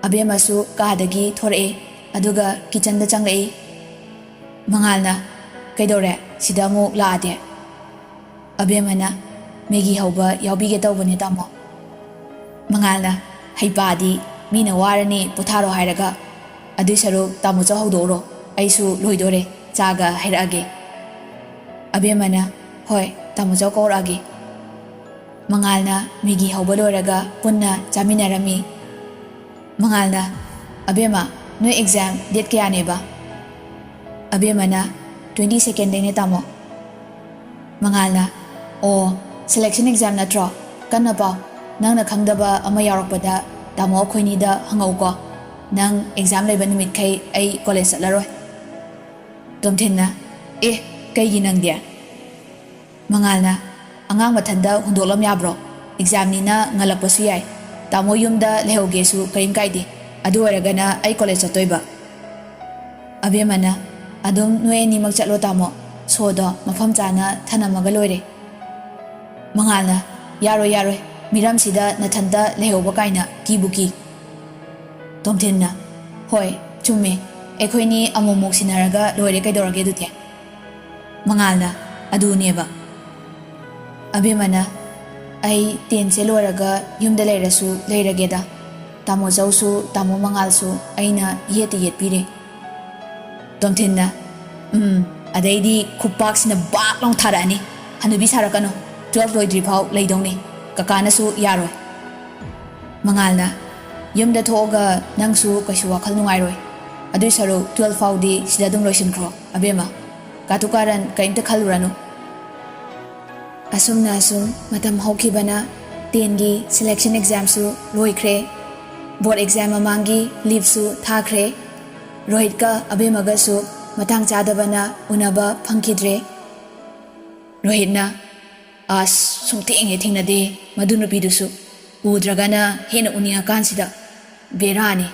ꯑꯕꯦꯝꯃꯁꯨ ꯀꯥꯗꯒꯤ ꯊꯣꯔꯛꯑꯦ, ꯑꯗꯨꯒ ꯀꯤꯆꯟꯗ ꯆꯪꯂꯛꯏ꯫ ꯃꯉꯥꯜꯅ, "ꯀꯩꯗꯧꯔꯦ, ꯁꯤꯗ ꯑꯃꯨꯛ ꯂꯥꯛꯑꯗꯤ?" ꯑꯕꯦꯝꯃꯅ, "ꯃꯦꯒꯤ ꯍꯧꯕ ꯌꯥꯎꯕꯤꯒꯦ ꯇꯧꯕꯅꯦ, ꯇꯥꯃꯣ"꯫ ꯃꯉꯥꯜꯅ, "ꯍꯩꯄꯥꯗꯤ, ꯃꯤꯅ ꯋꯥꯔꯅꯤ ꯄꯣꯊꯥꯔꯣ ꯍꯥꯏꯔꯒ꯫ ꯑꯗꯨꯏ ꯁꯔꯨꯛ ꯇꯥꯃꯣ ꯆꯧ ꯍꯧꯗꯣꯛꯎꯔꯣ, ꯑꯩꯁꯨ ꯂꯣꯏꯗꯣꯔꯦ, ꯆꯥꯒ ꯍꯩꯔꯛꯑꯒꯦ"꯫ ꯑꯕꯦꯝꯃꯅ, "ꯍꯣꯏ, ꯇꯥꯃꯣ ꯆꯧ ꯀꯧꯔꯛꯑꯒꯦ"꯫ ꯃꯉꯥꯜꯅ ꯃꯦꯒꯤ ꯍꯧꯕ ꯂꯣꯏꯔꯒ ꯄꯨꯟꯅ ꯆꯥꯃꯤꯟꯅꯔꯝꯃꯤ꯫ ꯃꯉꯥꯜꯅ, "ꯑꯕꯦꯝꯃ, ꯅꯣꯏ ꯑꯦꯛꯖꯥꯝ ꯗꯦꯠ ꯀꯌꯥꯅꯦꯕ?" ꯑꯕꯦꯝꯃꯅ, "ꯇ꯭ꯋꯦꯟꯇꯤ ꯁꯦꯀꯦꯟꯗꯩꯅꯦ, ꯇꯥꯃꯣ"꯫ ꯃꯉꯥꯜꯅ, "ꯑꯣ, ꯁꯦꯂꯦꯛꯁꯟ ꯑꯦꯛꯖꯥꯝ ꯅꯠꯇ꯭ꯔꯣ? ꯀꯟꯅ ꯄꯥꯎ꯫ ꯅꯪꯅ ꯈꯪꯗꯕ ꯑꯃ ꯌꯥꯎꯔꯛꯄꯗ ꯇꯥꯃꯣ ꯑꯩꯈꯣꯏꯅꯤꯗ ꯍꯪꯉꯛꯎꯀꯣ꯫ ꯅꯪ ꯑꯦꯛꯖꯥꯝ ꯂꯩꯕ ꯅꯨꯃꯤꯠꯈꯩ ꯑꯩ ꯀꯣꯂꯦꯖ ꯆꯠꯂꯔꯣꯏ"꯫ ꯇꯣꯝꯊꯤꯟꯅ, "ꯑꯦ, ꯀꯩꯒꯤ ꯅꯪꯗꯤ?" ꯃꯉꯥꯜꯅ, "ꯑꯉꯥꯡ ꯃꯊꯟꯗ ꯍꯨꯟꯗꯣꯛꯂꯝ ꯌꯥꯕ꯭ꯔꯣ? ꯑꯦꯛꯖꯥꯝꯅꯤꯅ ꯉꯜꯂꯛꯄꯁꯨ ꯌꯥꯏ꯫ ꯇꯥꯃꯣ ꯌꯨꯝꯗ ꯂꯩꯍꯧꯒꯦꯁꯨ ꯀꯔꯤꯝ ꯀꯥꯏꯗꯦ꯫ ꯑꯗꯨ ꯑꯣꯏꯔꯒꯅ ꯑꯩ ꯀꯣꯂꯦꯖ ꯆꯠꯇꯣꯏꯕ"꯫ ꯑꯕꯦꯝꯃꯅ, "ꯑꯗꯨꯝ ꯅꯣꯏ ꯑꯅꯤꯃꯛ ꯆꯠꯂꯣ ꯇꯥꯃꯣ, ꯁꯣꯗꯣ ꯃꯐꯝ ꯆꯥꯅ ꯊꯅꯝꯃꯒ ꯂꯣꯏꯔꯦ"꯫ ꯃꯉꯥꯜꯅ, "ꯌꯥꯔꯣꯏ, ꯌꯥꯔꯣꯏ, ꯃꯤꯔꯝꯁꯤꯗ ꯅꯊꯟꯇ ꯂꯩꯍꯧꯕ ꯀꯥꯏꯅ ꯀꯤꯕꯨ ꯀꯤ"꯫ ꯇꯣꯝꯊꯤꯟꯅ, "ꯍꯣꯏ, ꯆꯨꯝꯃꯦ, ꯑꯩꯈꯣꯏꯅꯤ ꯑꯃꯨꯛꯃꯨꯛ ꯁꯤꯟꯅꯔꯒ ꯂꯣꯏꯔꯦ, ꯀꯩꯗꯧꯔꯒꯦ ꯑꯗꯨꯗꯤ"꯫ ꯃꯉꯥꯜꯅ, "ꯑꯗꯨꯅꯦꯕ"꯫ ꯑꯕꯦꯝꯃꯅ, "ꯑꯩ ꯇꯦꯟꯁꯦ ꯂꯣꯏꯔꯒ ꯌꯨꯝꯗ ꯂꯩꯔꯁꯨ ꯂꯩꯔꯒꯦꯗ꯫ ꯇꯥꯃꯣ ꯆꯧꯁꯨ ꯇꯥꯃꯣ ꯃꯉꯥꯜꯁꯨ ꯑꯩꯅ ꯌꯦꯠꯇ ꯌꯦꯠꯄꯤꯔꯦ"꯫ ꯇꯣꯝꯊꯤꯟꯅ, "ꯎꯝ, ꯑꯗꯩꯗꯤ ꯈꯨꯄꯥꯛꯁꯤꯅ ꯕꯥꯛ ꯂꯥꯎ ꯊꯥꯔꯛꯑꯅꯤ꯫ ꯍꯅꯨꯕꯤ ꯁꯥꯔꯛꯀꯅꯨ, ꯇꯨꯋꯦꯜꯐ ꯂꯣꯏꯗ꯭ꯔꯤꯐꯥꯎ ꯂꯩꯗꯧꯅꯤ꯫ ꯀꯀꯥꯅꯁꯨ ꯌꯥꯔꯣꯏ"꯫ ꯃꯉꯥꯜꯅ, "ꯌꯨꯝꯗ ꯊꯣꯛꯑꯒ ꯅꯪꯁꯨ ꯀꯩꯁꯨ ꯋꯥꯈꯜ ꯅꯨꯡꯉꯥꯏꯔꯣꯏ꯫ ꯑꯗꯨꯏ ꯁꯔꯨꯛ ꯇꯨꯋꯦꯜꯐ ꯐꯥꯎꯗꯤ ꯁꯤꯗ ꯑꯗꯨꯝ ꯂꯣꯏꯁꯤꯟꯈ꯭ꯔꯣ, ꯑꯕꯦꯝꯃ꯫ ꯀꯥꯇꯨ ꯀꯥꯔꯟ ꯀꯔꯤꯝꯇ ꯈꯜꯂꯨꯔꯅꯨ"꯫ ꯑꯁꯨꯝꯅ ꯑꯁꯨꯝ ꯃꯇꯝ ꯍꯧꯈꯤꯕꯅ ꯇꯦꯟꯒꯤ ꯁꯦꯂꯦꯛꯁꯟ ꯑꯦꯛꯖꯥꯝꯁꯨ ꯂꯣꯏꯈ꯭ꯔꯦ꯫ ꯕꯣꯔꯗ ꯑꯦꯛꯖꯥꯝ ꯃꯃꯥꯡꯒꯤ ꯂꯤꯞꯁꯨ ꯊꯥꯈ꯭ꯔꯦ꯫ ꯔꯣꯍꯤꯠꯀ ꯑꯕꯦꯝꯃꯒꯁꯨ ꯃꯇꯥꯡ ꯆꯥꯗꯕꯅ ꯎꯅꯕ ꯐꯪꯈꯤꯗ꯭ꯔꯦ꯫ ꯔꯣꯍꯤꯠꯅ, "ꯑꯁ, ꯁꯨꯡꯊꯦꯡ ꯍꯦꯛ ꯊꯦꯡꯅꯗꯦ ꯃꯗꯨ ꯅꯨꯄꯤꯗꯨꯁꯨ꯫ ꯎꯗ꯭ꯔꯒꯅ ꯍꯦꯟꯅ ꯎꯅꯤꯡꯉꯀꯥꯟꯁꯤꯗ꯫ ꯕꯦꯔꯥꯅꯤ꯫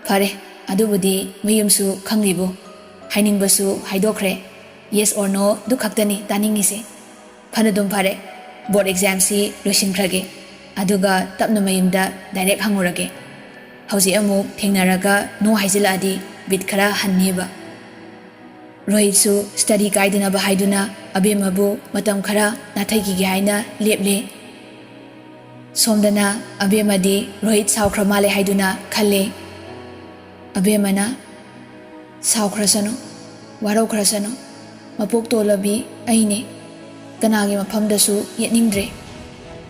ꯐꯔꯦ, ꯑꯗꯨꯕꯨꯗꯤ ꯃꯌꯨꯝꯁꯨ ꯈꯪꯂꯤꯕꯨ"꯫ ꯍꯥꯏꯅꯤꯡꯕꯁꯨ ꯍꯥꯏꯗꯣꯛꯈ꯭ꯔꯦ꯫ Yes or no ꯗꯨ ꯈꯛꯇꯅꯤ ꯇꯥꯅꯤꯡꯉꯤꯁꯦ꯫ ꯐꯅꯗꯨꯝ ꯐꯔꯦ, ꯕꯣꯔꯗ ꯑꯦꯛꯖꯥꯝꯁꯤ ꯂꯣꯏꯁꯤꯟꯈ꯭ꯔꯒꯦ, ꯑꯗꯨꯒ ꯇꯞꯅ ꯃꯌꯨꯝꯗ ꯗꯥꯏꯔꯦꯛ ꯍꯪꯉꯨꯔꯒꯦ꯫ ꯍꯧꯖꯤꯛ ꯑꯃꯨꯛ ꯊꯦꯡꯅꯔꯒ no ꯍꯥꯏꯖꯤꯜꯂꯛꯑꯗꯤ ꯕꯤꯠ ꯈꯔ ꯍꯟꯅꯤꯕ꯫ ꯔꯣꯍꯤꯠꯁꯨ ꯁ꯭ꯇꯗꯤ ꯀꯥꯏꯗꯅꯕ ꯍꯥꯏꯗꯨꯅ ꯑꯕꯦꯝꯃꯕꯨ ꯃꯇꯝ ꯈꯔ ꯅꯥꯊꯩꯈꯤꯒꯦ ꯍꯥꯏꯅ ꯂꯦꯞꯂꯦ꯫ ꯁꯣꯝꯗꯅ ꯑꯕꯦꯝꯃꯗꯤ ꯔꯣꯍꯤꯠ ꯁꯥꯎꯈ꯭ꯔ ꯃꯥꯜꯂꯦ ꯍꯥꯏꯗꯨꯅ ꯈꯜꯂꯦ꯫ ꯑꯕꯦꯝꯃꯅ, "ꯁꯥꯎꯈ꯭ꯔꯁꯅꯨ, ꯋꯥꯔꯧꯈ꯭ꯔꯁꯅꯨ, ꯃꯄꯣꯛ ꯇꯣꯜꯂꯕꯤ ꯑꯩꯅꯦ꯫ ꯀꯅꯥꯒꯤ ꯃꯐꯝꯗꯁꯨ ꯌꯦꯠꯅꯤꯡꯗ꯭ꯔꯦ꯫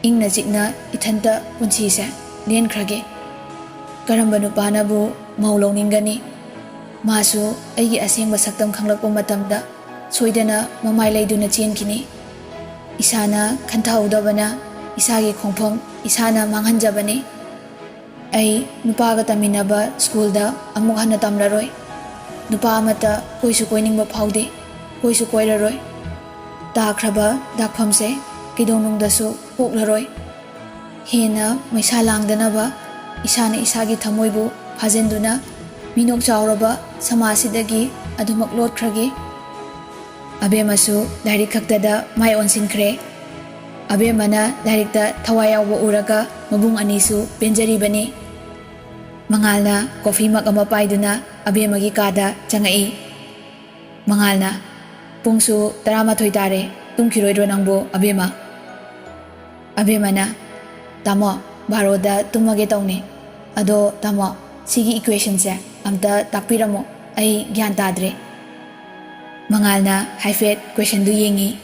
ꯏꯪꯅ ꯆꯤꯛꯅ ꯏꯊꯟꯇ ꯄꯨꯟꯁꯤꯁꯦ ꯂꯦꯟꯈ꯭ꯔꯒꯦ꯫ ꯀꯔꯝꯕ ꯅꯨꯄꯥꯅꯕꯨ ꯃꯧ ꯂꯧꯅꯤꯡꯒꯅꯤ? ꯃꯥꯁꯨ ꯑꯩꯒꯤ ꯑꯁꯦꯡꯕ ꯁꯛꯇꯝ ꯈꯪꯂꯛꯄ ꯃꯇꯝꯗ ꯁꯣꯏꯗꯅ ꯃꯃꯥꯏ ꯂꯩꯗꯨꯅ ꯆꯦꯟꯈꯤꯅꯤ꯫ ꯏꯁꯥꯅ ꯈꯟꯊꯍꯧꯗꯕꯅ ꯏꯁꯥꯒꯤ ꯈꯣꯡꯐꯝ ꯏꯁꯥꯅ ꯃꯥꯡꯍꯟꯖꯕꯅꯤ꯫ ꯑꯩ ꯅꯨꯄꯥꯒ ꯇꯝꯃꯤꯟꯅꯕ ꯁ꯭ꯀꯨꯜꯗ ꯑꯃꯨꯛ ꯍꯟꯅ ꯇꯝꯂꯔꯣꯏ꯫ ꯅꯨꯄꯥ ꯑꯃꯠꯇ ꯀꯣꯏꯁꯨ ꯀꯣꯏꯅꯤꯡꯕ ꯐꯥꯎꯗꯦ, ꯀꯣꯏꯁꯨ ꯀꯣꯏꯔꯔꯣꯏ꯫ ꯇꯥꯈ꯭ꯔꯕ ꯗꯥꯛꯐꯝꯁꯦ ꯀꯩꯗꯧꯅꯨꯡꯗꯁꯨ ꯄꯣꯛꯂꯔꯣꯏ꯫ ꯍꯦꯟꯅ ꯃꯩꯁꯥ ꯂꯥꯡꯗꯅꯕ ꯏꯁꯥꯅ ꯏꯁꯥꯒꯤ ꯊꯃꯣꯏꯕꯨ ꯐꯥꯖꯤꯟꯗꯨꯅ ꯃꯤꯅꯣꯛ ꯆꯥꯎꯔꯕ ꯁꯃꯥꯖꯁꯤꯗꯒꯤ ꯑꯗꯨꯃꯛ ꯂꯣꯠꯈ꯭ꯔꯒꯦ꯫" ꯑꯕꯦꯝꯃꯁꯨ ꯂꯥꯏꯔꯤꯛ ꯈꯛꯇꯗ ꯃꯥꯏ ꯑꯣꯟꯁꯤꯟꯈ꯭ꯔꯦ꯫ ꯑꯕꯦꯝꯃꯅ ꯂꯥꯏꯔꯤꯛꯇ ꯊꯋꯥꯏ ꯌꯥꯎꯕ ꯎꯔꯒ ꯃꯕꯨꯡ ꯑꯅꯤꯁꯨ ꯄꯦꯟꯖꯔꯤꯕꯅꯤ꯫ ꯃꯉꯥꯜꯅ ꯀꯣꯐꯤ ꯃꯒ ꯑꯃ ꯄꯥꯏꯗꯨꯅ ꯑꯕꯦꯝꯃꯒꯤ ꯀꯥꯗ ꯆꯪꯉꯛꯏ꯫ ꯃꯉꯥꯜꯅ, "ꯄꯨꯡꯁꯨ ꯇꯔꯥꯃꯥꯊꯣꯏ ꯇꯥꯔꯦ, ꯇꯨꯝꯈꯤꯔꯣꯏꯗ꯭ꯔꯣ ꯅꯪꯕꯨ, ꯑꯕꯦꯝꯃ?" ꯑꯕꯦꯝꯃꯅ, "ꯇꯥꯃꯣ, ꯕꯥꯔꯣꯗ ꯇꯨꯝꯃꯒꯦ ꯇꯧꯅꯦ꯫ ꯑꯗꯣ ꯇꯥꯃꯣ, ꯁꯤꯒꯤ ꯏꯀ꯭ꯋꯦꯁꯟꯁꯦ ꯑꯝꯇ ꯇꯥꯛꯄꯤꯔꯝꯃꯣ, ꯑꯩ ꯒ꯭ꯌꯥꯟ ꯇꯥꯗ꯭ꯔꯦ꯫" ꯃꯉꯥꯜꯅ ꯍꯥꯏꯐꯦꯠ ꯀ꯭ꯋꯦꯁꯟꯗꯨ ꯌꯦꯡꯉꯤ꯫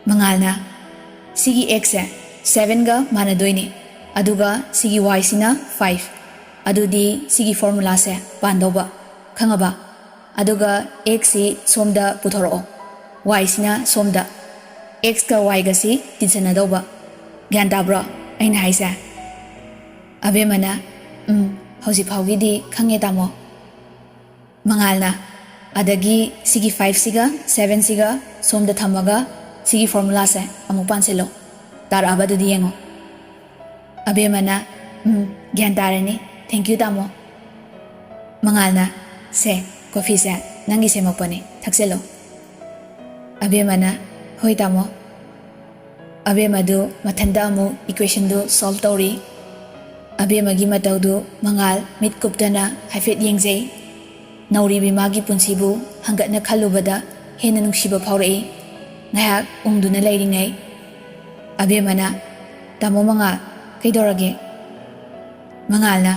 ꯃꯉꯥꯜꯅ, "ꯁꯤꯒꯤ ꯑꯦꯛꯁꯁꯦ ꯁꯚꯦꯟꯒ ꯃꯥꯟꯅꯗꯣꯏꯅꯦ, ꯑꯗꯨꯒ ꯁꯤꯒꯤ ꯋꯥꯏꯁꯤꯅ ꯐꯥꯏꯚ꯫ ꯑꯗꯨꯗꯤ ꯁꯤꯒꯤ ꯐꯣꯔꯃꯨꯂꯥꯁꯦ ꯄꯥꯟꯗꯧꯕ, ꯈꯪꯉꯕ? ꯑꯗꯨꯒ ꯑꯦꯛꯁꯁꯤ ꯁꯣꯝꯗ ꯄꯨꯊꯣꯔꯛꯑꯣ, ꯋꯥꯏꯁꯤꯅ ꯁꯣꯝꯗ, ꯑꯦꯛꯁꯀ ꯋꯥꯏꯒꯁꯤ ꯇꯤꯟꯁꯟꯅꯗꯧꯕ꯫ ꯒ꯭ꯌꯥꯟ ꯇꯥꯕ꯭ꯔꯣ ꯑꯩꯅ ꯍꯥꯏꯁꯦ?" ꯑꯕꯦꯝꯃꯅ, "ꯎꯝ, ꯍꯧꯖꯤꯛ ꯐꯥꯎꯒꯤꯗꯤ ꯈꯪꯉꯦ ꯇꯥꯃꯣ꯫" ꯃꯉꯥꯜꯅ, "ꯑꯗꯒꯤ ꯁꯤꯒꯤ ꯐꯥꯏꯚꯁꯤꯒ ꯁꯚꯦꯟꯁꯤꯒ ꯁꯣꯝꯗ ꯊꯝꯃꯒ ꯁꯤꯒꯤ ꯐꯣꯔꯃꯨꯂꯥꯁꯦ ꯑꯃꯨꯛ ꯄꯥꯟꯁꯤꯜꯂꯣ꯫ ꯇꯥꯔꯛꯑꯕ ꯑꯗꯨꯗꯤ ꯌꯦꯡꯉꯣ꯫" ꯑꯕꯦꯝꯃꯅ, "ꯎꯝ, ꯒ꯭ꯌꯥꯟ ꯇꯥꯔꯅꯤ꯫ Thank you ꯇꯥꯃꯣ꯫" ꯃꯉꯥꯜꯅ, "ꯁꯦ, ꯀꯣꯐꯤꯁꯦ ꯅꯪꯒꯤ ꯁꯦꯝꯃꯛꯄꯅꯦ, ꯊꯛꯆꯜꯂꯣ꯫ ꯑꯕꯦꯝꯃꯅ, "ꯍꯣꯏ ꯇꯥꯃꯣ"꯫ ꯑꯕꯦꯝꯃꯗꯨ ꯃꯊꯟꯇ ꯑꯃꯨꯛ equationꯗꯨ solve ꯇꯧꯔꯤ꯫ ꯑꯕꯦꯝꯃꯒꯤ ꯃꯇꯧꯗꯨ ꯃꯉꯥꯜ ꯃꯤꯠ ꯀꯨꯞꯇꯅ ꯍꯥꯏꯐꯦꯠ ꯌꯦꯡꯖꯩ꯫ ꯅꯧꯔꯤꯕꯤ ꯃꯥꯒꯤ ꯄꯨꯟꯁꯤꯕꯨ ꯍꯪꯒꯠꯅ ꯈꯜꯂꯨꯕꯗ ꯍꯦꯟꯅ ꯅꯨꯡꯁꯤꯕ ꯐꯥꯎꯔꯛꯏ꯫ ꯉꯥꯏꯍꯥꯛ ꯎꯪꯗꯨꯅ ꯂꯩꯔꯤꯉꯩ ꯑꯕꯦꯝꯃꯅ, "ꯇꯥꯃꯣ ꯃꯉꯥꯜ, ꯀꯩꯗꯧꯔꯒꯦ?" ꯃꯉꯥꯜꯅ,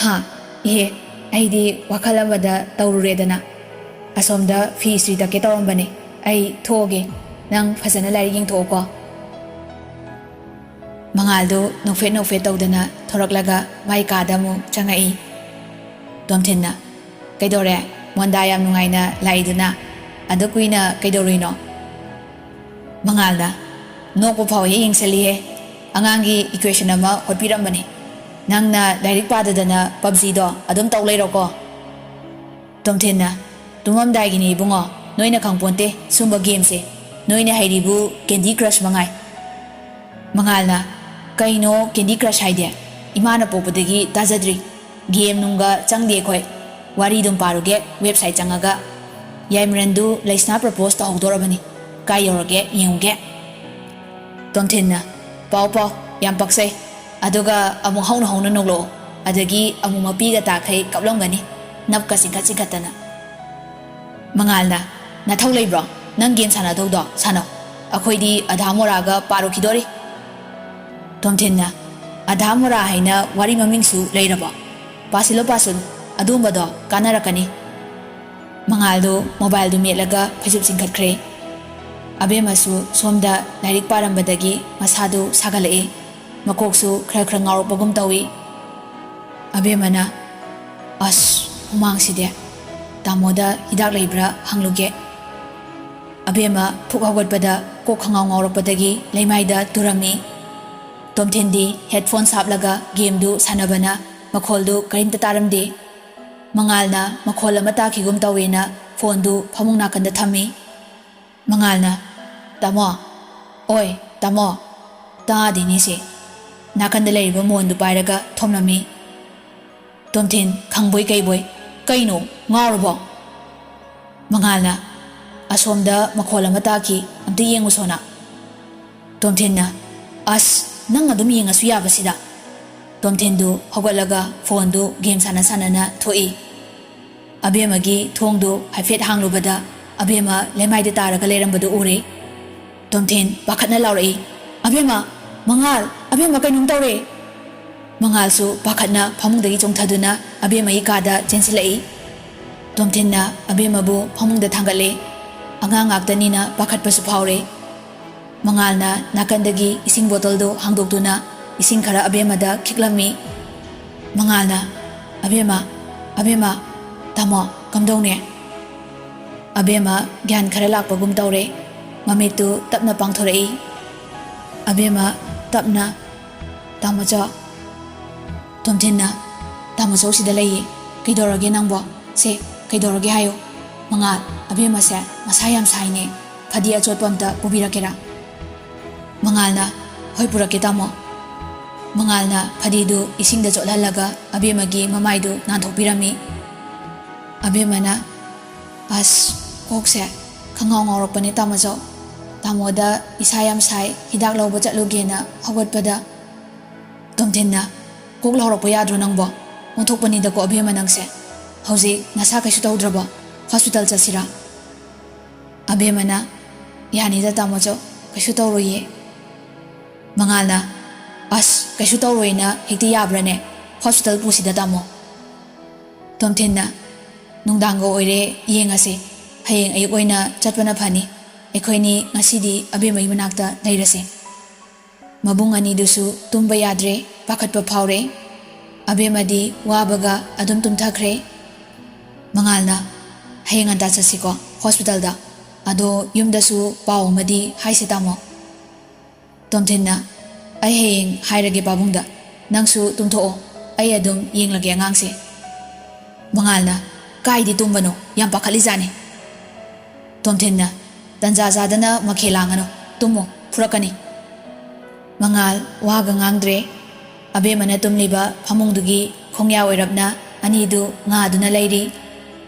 "ꯍꯥ? ꯏꯍꯦ, ꯑꯩꯗꯤ ꯋꯥꯈꯜ ꯑꯃꯗ ꯇꯧꯔꯨꯔꯦꯗꯅ꯫ ꯑꯁꯣꯝꯗ ꯐꯤ ꯏꯁꯇ꯭ꯔꯤ ꯇꯛꯀꯦ ꯇꯧꯔꯝꯕꯅꯦ꯫ ꯑꯩ ꯊꯣꯛꯑꯒꯦ꯫ ꯅꯪ ꯐꯖꯅ ꯂꯥꯏꯔꯤꯛ ꯌꯦꯡꯊꯣꯛꯑꯣꯀꯣ"꯫ ꯃꯉꯥꯜꯗꯨ ꯅꯣꯛꯐꯦꯠ ꯅꯣꯛꯐꯦꯠ ꯇꯧꯗꯅ ꯊꯣꯔꯛꯂꯒ ꯃꯥꯏ ꯀꯥꯗ ꯑꯃꯨꯛ ꯆꯪꯉꯛꯏ꯫ ꯇꯣꯝꯊꯤꯟꯅ, "ꯀꯩꯗꯧꯔꯦ? ꯃꯣꯟꯗꯥ ꯌꯥꯝ ꯅꯨꯡꯉꯥꯏꯅ ꯂꯥꯛꯏꯗꯨꯅ? ꯑꯗꯨꯛ ꯀꯨꯏꯅ ꯀꯩꯗꯧꯔꯨꯏꯅꯣ?" ꯃꯉꯥꯜꯅ, "ꯅꯣꯛꯄ ꯐꯥꯎ ꯍꯦꯛ ꯌꯦꯡꯁꯤꯜꯂꯤꯍꯦ꯫ ꯑꯉꯥꯡꯒꯤ equation ꯑꯃ ꯍꯣꯠꯄꯤꯔꯝꯕꯅꯤ꯫ ꯅꯪꯅ ꯂꯥꯏꯔꯤꯛ ꯄꯥꯗꯗꯅ PUBGꯗꯣ ꯑꯗꯨꯝ ꯇꯧ ꯂꯩꯔꯣꯀꯣ"꯫ ꯇꯣꯝꯊꯤꯟꯅ, "ꯇꯨꯝꯃꯝꯗꯥꯏꯒꯤꯅꯦ ꯏꯕꯨꯡꯉꯣ, ꯅꯣꯏꯅ ꯈꯪꯄꯣꯟꯇꯦ ꯁꯨꯝꯕ gameꯁꯦ꯫ ꯅꯣꯏꯅ ꯍꯩꯔꯤꯕꯨ Candy Crush ꯃꯉꯥꯏ"꯫ ꯃꯉꯥꯜꯅ, "ꯀꯩꯅꯣ Candy Crush ꯍꯥꯏꯗꯤ? ꯏꯃꯥꯅ ꯄꯣꯛꯄꯗꯒꯤ ꯇꯥꯖꯗ꯭ꯔꯤ꯫ Game ꯅꯨꯡꯒ ꯆꯪꯗꯦ ꯑꯩꯈꯣꯏ꯫ ꯋꯥꯔꯤ ꯑꯗꯨꯝ ꯄꯥꯔꯨꯒꯦ website ꯆꯪꯉꯒ꯫ ꯌꯥꯏꯃꯔꯟꯗꯨ ꯂꯩꯁꯅꯥ propose ꯇꯧꯍꯧꯗꯣꯔꯕꯅꯤ꯫ ꯀꯥꯏ ꯌꯧꯔꯒꯦ ꯌꯦꯡꯉꯨꯒꯦ"꯫ ꯇꯣꯝꯊꯤꯟꯅ, "ꯄꯥꯎ ꯄꯥꯎ, ꯌꯥꯝ ꯄꯛꯆꯩ꯫ ꯑꯗꯨꯒ ꯑꯃꯨꯛ ꯍꯧꯅ ꯍꯧꯅ ꯅꯣꯛꯂꯛꯑꯣ꯫ ꯑꯗꯒꯤ ꯑꯃꯨꯛ ꯃꯄꯤꯒ ꯇꯥꯈꯩ ꯀꯞꯂꯝꯒꯅꯤ, ꯅꯞꯀ ꯆꯤꯡꯈꯠ ꯆꯤꯡꯈꯠꯇꯅ"꯫ ꯃꯉꯥꯜꯅ, "ꯅꯊꯧ ꯂꯩꯕ꯭ꯔꯣ? ꯅꯪ game ꯁꯥꯟꯅꯗꯧꯗꯣ ꯁꯥꯟꯅꯧ꯫ ꯑꯩꯈꯣꯏꯗꯤ ꯑꯙꯥ ꯃꯣꯔꯥꯒ ꯄꯥꯔꯨꯈꯤꯗꯣꯔꯤ"꯫ ꯇꯣꯝꯊꯤꯟꯅ, "ꯑꯙꯥ ꯃꯣꯔꯥ ꯍꯥꯏꯅ ꯋꯥꯔꯤ ꯃꯃꯤꯡꯁꯨ ꯂꯩꯔꯕꯣ? ꯄꯥꯁꯤꯜꯂꯨ, ꯄꯥꯁꯤꯜꯂꯨ, ꯑꯗꯨꯒꯨꯝꯕꯗꯣ ꯀꯥꯟꯅꯔꯛꯀꯅꯤ"꯫ ꯃꯉꯥꯜꯗꯨ mobileꯗꯨ ꯃꯦꯠꯂꯒ ꯐꯩꯖꯨꯞ ꯆꯤꯡꯈꯠꯈ꯭ꯔꯦ꯫ ꯑꯕꯦꯝꯃꯁꯨ ꯁꯣꯝꯗ ꯂꯥꯏꯔꯤꯛ ꯄꯥꯔꯝꯕꯗꯒꯤ ꯃꯁꯥꯗꯨ ꯁꯥꯒꯠꯂꯛꯑꯦ꯫ ꯃꯀꯣꯛꯁꯨ ꯈꯔ ꯈꯔ ꯉꯥꯎꯔꯛꯄꯒꯨꯝ ꯇꯧꯏ꯫ ꯑꯕꯦꯝꯃꯅ, "ꯑꯁ, ꯍꯨꯃꯥꯡꯁꯤꯗꯤ꯫ ꯇꯥꯃꯣꯗ ꯍꯤꯗꯥꯛ ꯂꯩꯕ꯭ꯔꯥ ꯍꯪꯂꯨꯒꯦ"꯫ ꯑꯕꯦꯝꯃ ꯐꯨꯛ ꯍꯧꯒꯠꯄꯗ ꯀꯣꯛ ꯈꯪꯉꯥꯎ ꯉꯥꯎꯔꯛꯄꯗꯒꯤ ꯂꯩꯃꯥꯏꯗ ꯇꯨꯔꯝꯃꯤ꯫ ꯇꯣꯝꯊꯤꯟꯗꯤ headphone ꯍꯥꯞꯂꯒ gameꯗꯨ ꯁꯥꯟꯅꯕꯅ ꯃꯈꯣꯜꯗꯨ ꯀꯔꯤꯝꯇ ꯇꯥꯔꯝꯗꯦ꯫ ꯃꯉꯥꯜꯅ ꯃꯈꯣꯜ ꯑꯃ ꯇꯥꯈꯤꯒꯨꯝ ꯇꯧꯋꯦꯅ phoneꯗꯨ ꯐꯃꯨꯡ ꯅꯥꯀꯟꯗ ꯊꯝꯃꯤ꯫ ꯃꯉꯥꯜꯅ, "ꯇꯥꯃꯣ, ꯑꯣꯏ, ꯇꯥꯃꯣ, ꯇꯥꯗꯦꯅꯦ ꯁꯤ"꯫ ꯅꯥꯀꯟꯗ ꯂꯩꯔꯤꯕ ꯃꯣꯟꯗꯨ ꯄꯥꯏꯔꯒ ꯊꯣꯝꯂꯝꯃꯤ꯫ ꯇꯣꯝꯊꯤꯟ ꯈꯪꯕꯣꯏ ꯀꯩꯕꯣꯏ, "ꯀꯩꯅꯣ, ꯉꯥꯎꯔꯕꯣ?" ꯃꯉꯥꯜꯅ, "ꯑꯁꯣꯝꯗ ꯃꯈꯣꯜ ꯑꯃ ꯇꯥꯈꯤ, ꯑꯝꯇ ꯌꯦꯡꯉꯨꯁꯣꯅ?" ꯇꯣꯝꯊꯤꯟꯅ, "ꯑꯁ, ꯅꯪ ꯑꯗꯨꯝ ꯌꯦꯡꯉꯁꯨ ꯌꯥꯕꯁꯤꯗ?" ꯇꯣꯝꯊꯤꯟꯗꯨ ꯍꯧꯒꯠꯂꯒ ꯐꯣꯟꯗꯨ ꯒꯦꯝ ꯁꯥꯟꯅ ꯁꯥꯟꯅꯅ ꯊꯣꯛꯏ꯫ ꯑꯕꯦꯝꯃꯒꯤ ꯊꯣꯡꯗꯨ ꯍꯥꯏꯐꯦꯠ ꯍꯥꯡꯂꯨꯕꯗ ꯑꯕꯦꯝꯃ ꯂꯩꯃꯥꯏꯗ ꯇꯥꯔꯒ ꯂꯩꯔꯝꯕꯗꯨ ꯎꯔꯦ꯫ ꯇꯣꯝꯊꯤꯟ ꯄꯥꯈꯠꯅ ꯂꯥꯎꯔꯛꯏ, "ꯑꯕꯦꯝꯃ! ꯃꯉꯥꯜ! ꯑꯕꯦꯝꯃ, ꯀꯩꯅꯣꯝ ꯇꯧꯔꯦ!" ꯃꯉꯥꯜꯁꯨ ꯄꯥꯈꯠꯅ ꯐꯃꯨꯡꯗꯒꯤ ꯆꯣꯡꯊꯗꯨꯅ ꯑꯕꯦꯝꯃꯒꯤ ꯀꯥꯗ ꯆꯦꯟꯁꯤꯜꯂꯛꯏ꯫ ꯇꯣꯝꯊꯤꯟꯅ ꯑꯕꯦꯝꯃꯕꯨ ꯐꯃꯨꯡꯗ ꯊꯥꯡꯒꯠꯂꯦ꯫ ꯑꯉꯥꯡ ꯉꯥꯛꯇꯅꯤꯅ ꯄꯥꯈꯠꯄꯁꯨ ꯐꯥꯎꯔꯦ꯫ ꯃꯉꯥꯜꯅ ꯅꯥꯀꯟꯗꯒꯤ ꯏꯁꯤꯡ ꯕꯣꯇꯜꯗꯨ ꯍꯥꯡꯗꯣꯛꯇꯨꯅ ꯏꯁꯤꯡ ꯈꯔ ꯑꯕꯦꯝꯃꯗ ꯈꯤꯛꯂꯝꯃꯤ꯫ ꯃꯉꯥꯜꯅ, "ꯑꯕꯦꯝꯃ, ꯑꯕꯦꯝꯃ, ꯇꯥꯃꯣ, ꯀꯝꯗꯧꯅꯦ?" ꯑꯕꯦꯝꯃ ꯒ꯭ꯌꯥꯟ ꯈꯔ ꯂꯥꯛꯄꯒꯨꯝ ꯇꯧꯔꯦ꯫ ꯃꯃꯤꯠꯇꯨ ꯇꯞꯅ ꯄꯥꯡꯊꯣꯔꯛꯏ꯫ ꯑꯕꯦꯝꯃ ꯇꯞꯅ, "ꯇꯥꯃꯣꯆꯧ꯫" ꯇꯣꯝꯊꯤꯟꯅ, "ꯇꯥꯃꯣꯆꯧ ꯁꯤꯗ ꯂꯩꯌꯦ꯫ ꯀꯩꯗꯧꯔꯒꯦ ꯅꯪꯕꯣ? ꯁꯦ, ꯀꯩꯗꯧꯔꯒꯦ ꯍꯥꯏꯌꯨ꯫ ꯃꯉꯥꯜ, ꯑꯕꯦꯝꯃꯁꯦ ꯃꯁꯥ ꯌꯥꯝ ꯁꯥꯏꯅꯦ꯫ ꯐꯗꯤ ꯑꯆꯣꯠꯄ ꯑꯝꯇ ꯄꯨꯕꯤꯔꯛꯀꯦꯔꯥ?" ꯃꯉꯥꯜꯅ, "ꯍꯣꯏ, ꯄꯨꯔꯛꯀꯦ ꯇꯥꯃꯣ꯫" ꯃꯉꯥꯜꯅ ꯐꯗꯤꯗꯨ ꯏꯁꯤꯡꯗ ꯆꯣꯠꯍꯜꯂꯒ ꯑꯕꯦꯝꯃꯒꯤ ꯃꯃꯥꯏꯗꯨ ꯅꯥꯟꯊꯣꯛꯄꯤꯔꯝꯃꯤ꯫ ꯑꯕꯦꯝꯃꯅ, "ꯑꯁ, ꯀꯣꯛꯁꯦ ꯈꯪꯉꯥꯎ ꯉꯥꯎꯔꯛꯄꯅꯦ ꯇꯥꯃꯣꯆꯧ꯫ ꯇꯥꯃꯣꯗ ꯏꯁꯥ ꯌꯥꯝ ꯁꯥꯏ, ꯍꯤꯗꯥꯛ ꯂꯧꯕ ꯆꯠꯂꯨꯒꯦꯅ ꯍꯧꯒꯠꯄꯗ꯫" ꯇꯣꯝꯊꯤꯟꯅ, "ꯀꯣꯛ ꯂꯥꯎꯔꯛꯄ ꯌꯥꯗ꯭ꯔꯣ ꯅꯪꯕꯣ? ꯑꯣꯟꯊꯣꯛꯄꯅꯤꯗꯀꯣ ꯑꯕꯦꯝꯃ ꯅꯪꯁꯦ꯫ ꯍꯧꯖꯤꯛ ꯅꯁꯥ ꯀꯩꯁꯨ ꯇꯧꯗ꯭ꯔꯕꯣ? ꯍꯣꯁꯄꯤꯇꯥꯜ ꯆꯠꯁꯤꯔꯥ?" ꯑꯕꯦꯝꯃꯅ, "ꯌꯥꯅꯤꯗ ꯇꯥꯃꯣꯆꯧ, ꯀꯩꯁꯨ ꯇꯧꯔꯣꯏꯌꯦ꯫" ꯃꯉꯥꯜꯅ, "ꯑꯁ, ꯀꯩꯁꯨ ꯇꯧꯔꯣꯏꯅ ꯍꯦꯛꯇ ꯌꯥꯕ꯭ꯔꯥꯅꯦ? ꯍꯣꯁꯄꯤꯇꯥꯜ ꯄꯨꯁꯤꯗ ꯇꯥꯃꯣ꯫" ꯇꯣꯝꯊꯤꯟꯅ, "ꯅꯨꯡꯗꯥꯡꯒ ꯑꯣꯏꯔꯦ, ꯌꯦꯡꯉꯁꯤ꯫ ꯍꯌꯦꯡ ꯑꯌꯨꯛ ꯑꯣꯏꯅ ꯆꯠꯄꯅ ꯐꯅꯤ꯫ ꯑꯩꯈꯣꯏꯅꯤ ꯉꯁꯤꯗꯤ ꯑꯕꯦꯝꯃꯒꯤ ꯃꯅꯥꯛꯇ ꯂꯩꯔꯁꯤ꯫" ꯃꯕꯨꯡ ꯑꯅꯤꯗꯨꯁꯨ ꯇꯨꯝꯕ ꯌꯥꯗ꯭ꯔꯦ, ꯄꯥꯈꯠꯄ ꯐꯥꯎꯔꯦ꯫ ꯑꯕꯦꯝꯃꯗꯤ ꯋꯥꯕꯒ ꯑꯗꯨꯝ ꯇꯨꯝꯊꯈ꯭ꯔꯦ꯫ ꯃꯉꯥꯜꯅ, "ꯍꯌꯦꯡ ꯉꯟꯇꯥ ꯆꯠꯁꯤꯀꯣ ꯍꯣꯁꯄꯤꯇꯥꯜꯗ꯫ ꯑꯗꯣ ꯌꯨꯝꯗꯁꯨ ꯄꯥꯎ ꯑꯃꯗꯤ ꯍꯥꯏꯁꯦ ꯇꯥꯃꯣ꯫" ꯇꯣꯝꯊꯤꯟꯅ, "ꯑꯩ ꯍꯌꯦꯡ ꯍꯥꯏꯔꯒꯦ ꯄꯥꯕꯨꯡꯗ꯫ ꯅꯪꯁꯨ ꯇꯨꯝꯊꯣꯛꯑꯣ, ꯑꯩ ꯑꯗꯨꯝ ꯌꯦꯡꯂꯒꯦ ꯑꯉꯥꯡꯁꯦ꯫" ꯃꯉꯥꯜꯅ, "ꯀꯥꯏꯗꯤ ꯇꯨꯝꯕꯅꯣ, ꯌꯥꯝ ꯄꯥꯈꯠꯂꯤꯖꯥꯠꯅꯤ꯫" ꯇꯣꯝꯊꯤꯟꯅ, "ꯇꯟꯖꯥ ꯆꯥꯗꯅ ꯃꯈꯦꯜ ꯂꯥꯡꯉꯅꯨ, ꯇꯨꯝꯃꯣ, ꯐꯨꯔꯛꯀꯅꯤ꯫" ꯃꯉꯥꯜ ꯋꯥꯒ ꯉꯥꯡꯗ꯭ꯔꯦ꯫ ꯑꯕꯦꯝꯃꯅ ꯇꯨꯝꯂꯤꯕ ꯐꯃꯨꯡꯗꯨꯒꯤ ꯈꯣꯡꯌꯥ ꯑꯣꯏꯔꯞꯅ ꯑꯅꯤꯗꯨ ꯉꯥꯗꯨꯅ ꯂꯩꯔꯤ꯫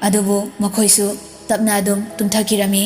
ꯑꯗꯨꯕꯨ ꯃꯈꯣꯏꯁꯨ ꯇꯞꯅ ꯑꯗꯨꯝ ꯇꯨꯝꯊꯈꯤꯔꯝꯃꯤ꯫